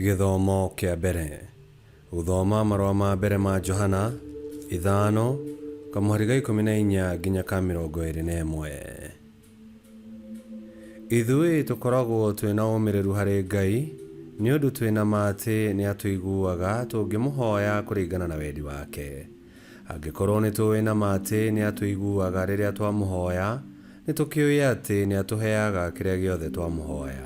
Gĩthomo kĩa mbere. Gũthoma marũa ma mbere ma Johana, ithano, kamũhari ga 14 nginya ka 21. Ithuĩ tũkoragwo twĩ na ũmĩrĩru harĩ Ngai, nĩ ũndũ twĩ na ma atĩ nĩatũiguaga tũngĩmũhoya kũringana na wendi wake. Angĩkorwo nĩtũũĩ na ma atĩ nĩatũiguaga rĩrĩa twamũhoya, nĩtũkĩũĩ atĩ nĩatũheaga kĩrĩa gĩothe twamũhoya.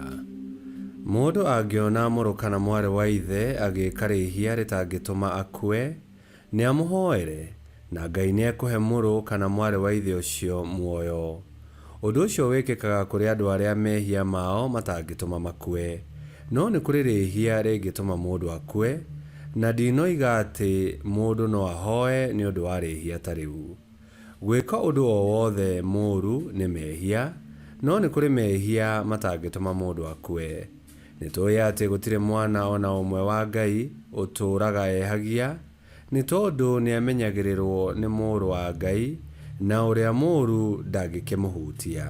Mũndũ angĩona mũrũ kana mwarĩ wa ithe agĩĩka rĩĩhia rĩtangĩtũma akue, nĩamũhoere, na Ngai nĩekũhe mũrũ kana mwarĩ wa ithe ũcio muoyo. Ũndũ ũcio wĩkĩkaga kũrĩ andũ arĩa mehia mao matangĩtũma makue. No nĩ kũrĩ rĩhia rĩngĩtũma mũndũ akue, na ndinoiga atĩ mũndũ no ahoe nĩ ũndũ wa rĩhia ta rĩu. Gwĩka ũndũ o wothe mũũru nĩ mehia, no nĩ kũrĩ mehia matangĩtũma mũndũ akue. Nĩ tũĩ atĩ gũtirĩ mwana o na ũmwe wa Ngai ũtũũraga ehagia, Nĩ tondũ nĩamenyagĩrĩrwo nĩ Mũrũ wa Ngai, na ũrĩa mũũru ndangĩkĩmũhutia.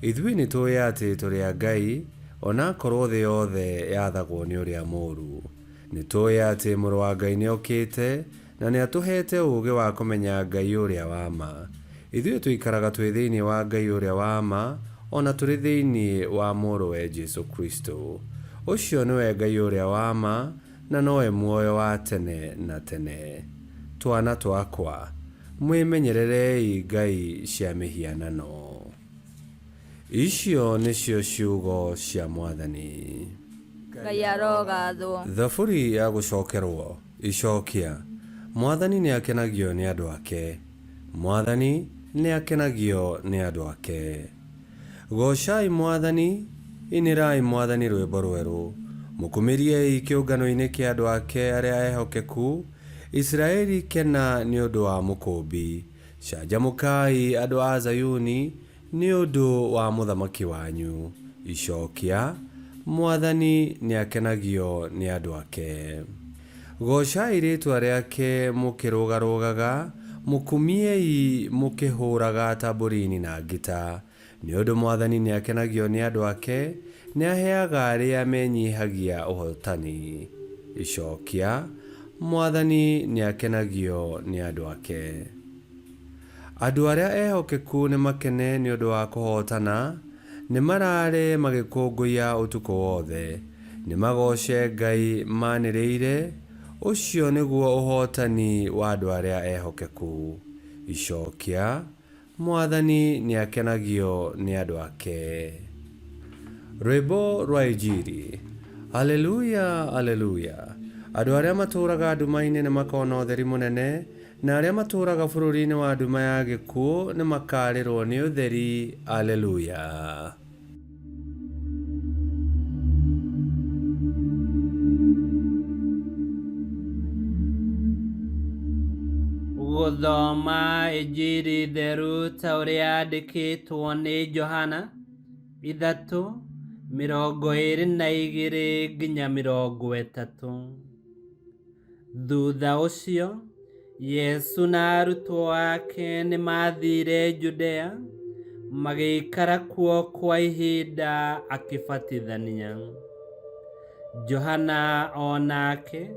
Ithuĩ nĩtũũĩ atĩ tũrĩ a Ngai, o na akorwo thĩ yothe yathagwo nĩ ũrĩa mũũru. Nĩtũũĩ atĩ Mũrũ wa Ngai nĩokĩte, na nĩatũheete ũũgĩ wa kũmenya Ngai ũrĩa wa ma. Ithuĩ tũikaraga twĩ thĩinĩ wa Ngai ũrĩa wa ma, o na tũrĩ thĩinĩ wa Mũrũwe Jesũ Kristũ. Ũcio nĩwe Ngai ũrĩa wa ma, na nowe muoyo wa tene na tene. Twana twakwa, mwĩmenyererei ngai cia mĩhianano. Icio nĩcio ciugo cia Mwathani. Ngai arogathwo. Thaburi ya gũcokerwo. Icokia. Mwathani nĩakenagio nĩ andũ ake. Mwathani nĩakenagio nĩ andũ ake. Goocai Mwathani, inĩrai Mwathani rwĩmbo rwerũ, mũkumĩriei kĩũngano-inĩ kĩa andũ ake arĩa ehokeku. Isiraeli kena nĩ ũndũ wa Mũkũũmbi, canjamũkai andũ a Zayuni nĩ ũndũ wa Mũthamaki wanyu. Icokia, Mwathani nĩakenagio nĩ andũ ake. Goocai rĩĩtwa rĩake mũkĩrũgarũgaga, mũkumiei mũkĩhũũraga tamburini na ngita. Nĩ ũndũ Mwathani nĩakenagio nĩ andũ ake, nĩaheaga arĩa menyiihagia ũhootani. Icokia, Mwathani nĩakenagio nĩ andũ ake. Andũ arĩa ehokeku nĩmakene nĩ ũndũ wa kũhootana, nĩmaraare magĩkũngũiya ũtukũ wothe. Nĩmagooce Ngai maanĩrĩire, ũcio nĩguo ũhootani wa andũ arĩa ehokeku. Icokia, Mwathani nĩakenagio nĩ andũ ake. Rwĩmbo rwa Injiri. Aleluya, Aleluya! Andũ arĩa matũũraga nduma-inĩ nĩmakona ũtheri mũnene, Na arĩa matũũraga bũrũri-inĩ wa nduma ya gĩkuũ nĩmakaarĩrwo nĩ ũtheri. Aleluya! Gũthoma Injiri theru ta ũrĩa yandĩkĩtwo nĩ Johana 3:22 nginya 30. Thutha ũcio, Yesu na arutwo ake nĩ maathiire Judea, magĩikara kuo kwa ihinda akĩbatithania. Johana o nake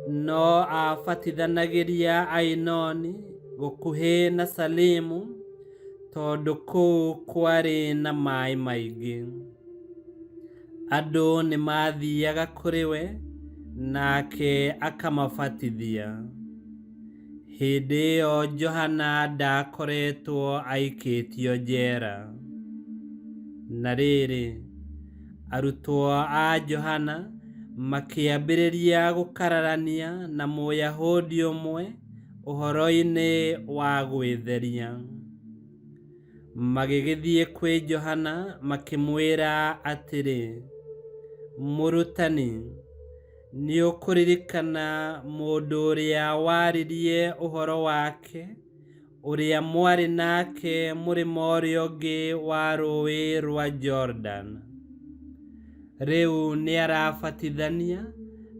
no aabatithanagĩria Ainoni gũkuhĩ na Salimu, tondũ kũu kwarĩ na maĩ maingĩ. Andũ nĩ maathiaga kũrĩ we, nake akamabatithia. Hĩndĩ ĩyo Johana ndaakoretwo aikĩtio njera. Na rĩrĩ, arutwo a Johana makĩambĩrĩria gũkararania na Mũyahudi ũmwe ũhoro-inĩ wa gwĩtheria. Magĩgĩthiĩ kwĩ Johana makĩmwĩra atĩrĩ, Mũrutani, nĩũkũririkana mũndũ ũrĩa waririe ũhoro wake, ũrĩa mwarĩ nake mũrĩmo ũrĩa ũngĩ wa rũũĩ rwa Jorodani? Rĩu nĩarabatithania,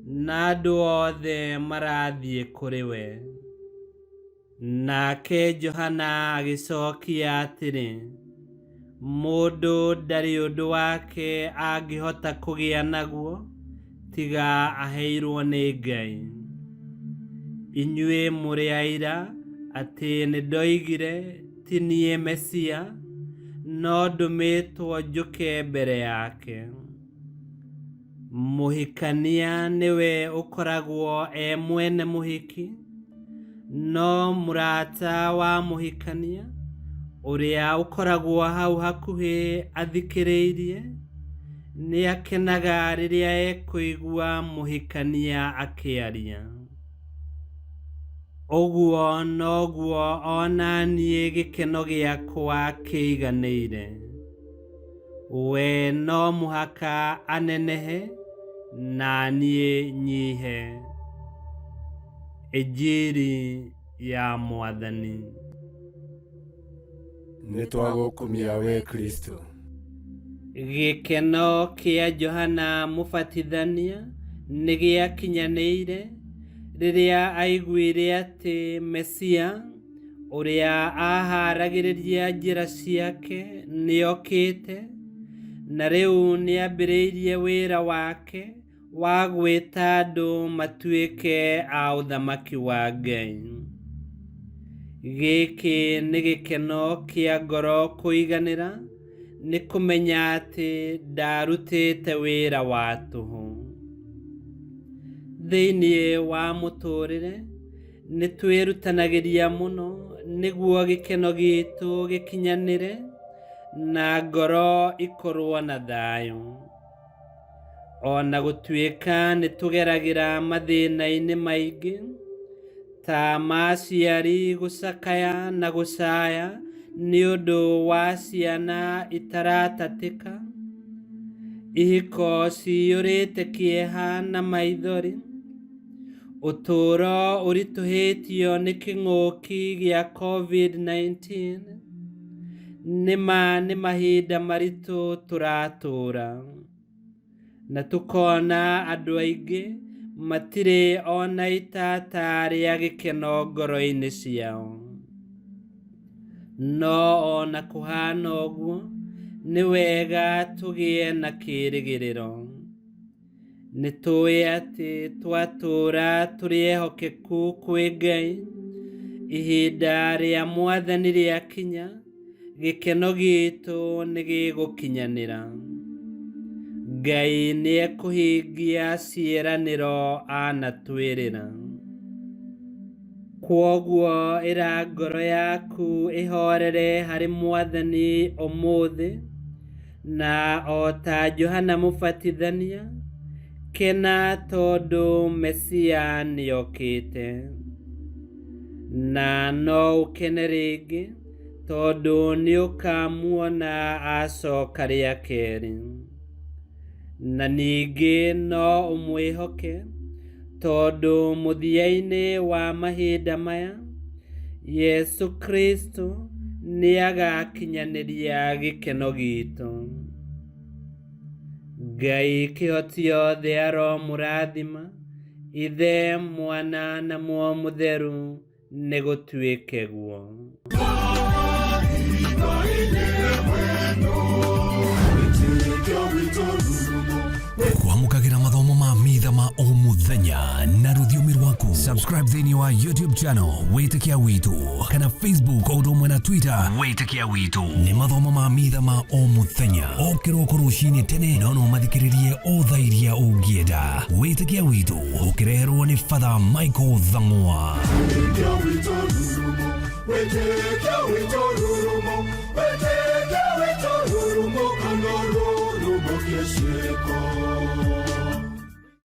na andũ othe marathiĩ kũrĩ we. Nake Johana agĩcokia atĩrĩ, Mũndũ ndarĩ ũndũ wake angĩhota kũgĩa naguo, tiga aheirwo nĩ Ngai. Inyuĩ mũrĩ aira atĩ nĩndoigire ti niĩ Mesia, no ndũmĩtwo njũke mbere yake. Mũhikania nĩwe ũkoragwo e mwene mũhiki, no mũrata wa mũhikania ũrĩa ũkoragwo hau hakuhĩ athikĩrĩirie nĩakenaga rĩrĩa ekũigua mũhikania akĩaria. Ũguo noguo ona niĩ gĩkeno gĩakwa kĩiganĩire. We no mũhaka anenehe na niĩ nyihe. Injiri ya Mwathani. Nĩtwagũkumia we Kristo. Gĩkeno kĩa Johana Mũbatithania nĩgĩakinyanĩire rĩrĩa aiguire atĩ Mesia ũrĩa aharagĩrĩria njĩra ciake nĩokĩte, na rĩu nĩambĩrĩirie wĩra wake wa gwĩta andũ matuĩke a ũthamaki wa Ngai. Gĩkĩ nĩ gĩkeno kĩa ngoro kũiganĩra nĩ kũmenya atĩ ndarutĩte wĩra wa tũhũ. Thĩinĩ wa mũtũrĩre nĩ twĩrutanagĩria mũno nĩguo gĩkeno gitũ gĩkinyanĩre na ngoro ikorwo na thayũ. Ona gũtuĩka nĩ tũgeragĩra mathĩna-inĩ maingĩ ta ma aciari gũcakaya na gũcaya nĩ ũndũ wa ciana itaratatĩka, ihiko ciyũrĩte kĩeha na maithori, ũtũũro ũritũhĩtio nĩ kĩng'ũki gĩa COVID-19, nĩma nĩ mahinda maritũ tũratũũra, na tũkona andũ aingĩ matirĩ ona itata rĩa gĩkeno ngoro-inĩ ciao. No ona kũhana ũguo, nĩ wega tũgĩe na kĩĩrĩgĩrĩro. Nĩ tũĩ atĩ twatũũra tũrĩ ehokeku kwĩ Ngai, ihinda rĩa Mwathani rĩakinya, gĩkeno gitũ nĩ gĩgũkinyanĩra. Ngai nĩekũhingia ciĩranĩro anatwĩrĩra. Kwoguo ĩra ngoro yaku ĩhorere harĩ Mwathani ũmũthĩ, na o ta Johana Mũbatithania, kena tondũ Mesia nĩokĩte. Na no ũkene rĩngĩ tondũ nĩũkamuona acoka rĩa kerĩ. Na ningĩ no ũmwĩhoke tondũ mũthia-inĩ wa mahinda maya, Jesũ Kristo nĩagakinyanĩria gĩkeno gitũ. Ngai kĩhoti yothe aromũrathima, Ithe, Mwana na Muoyo Mũtheru, nĩgũtuĩke guo. Kwamũkagĩra mathomo ma mitha ma o mũthenya na rũthiomi rwaku. Subscribe thĩinĩ wa YouTube channel Wĩtĩkia Witũ kana Facebook o ũndũ ũmwe na Twitter Wĩtĩkia Witũ. Nĩ mathomo ma mitha ma o mũthenya o kĩroko rũcinĩ tene, no no mathikĩrĩrie o thaa iria ũngĩenda. Wĩtĩkia Witũ ũkĩreherwo nĩ Father Michael Thang'wa. Wĩtĩkia witũ rurumo, wĩtĩkia witũ rurumo, wĩtĩkia witũ rurumo, kana rurumo kĩciĩko.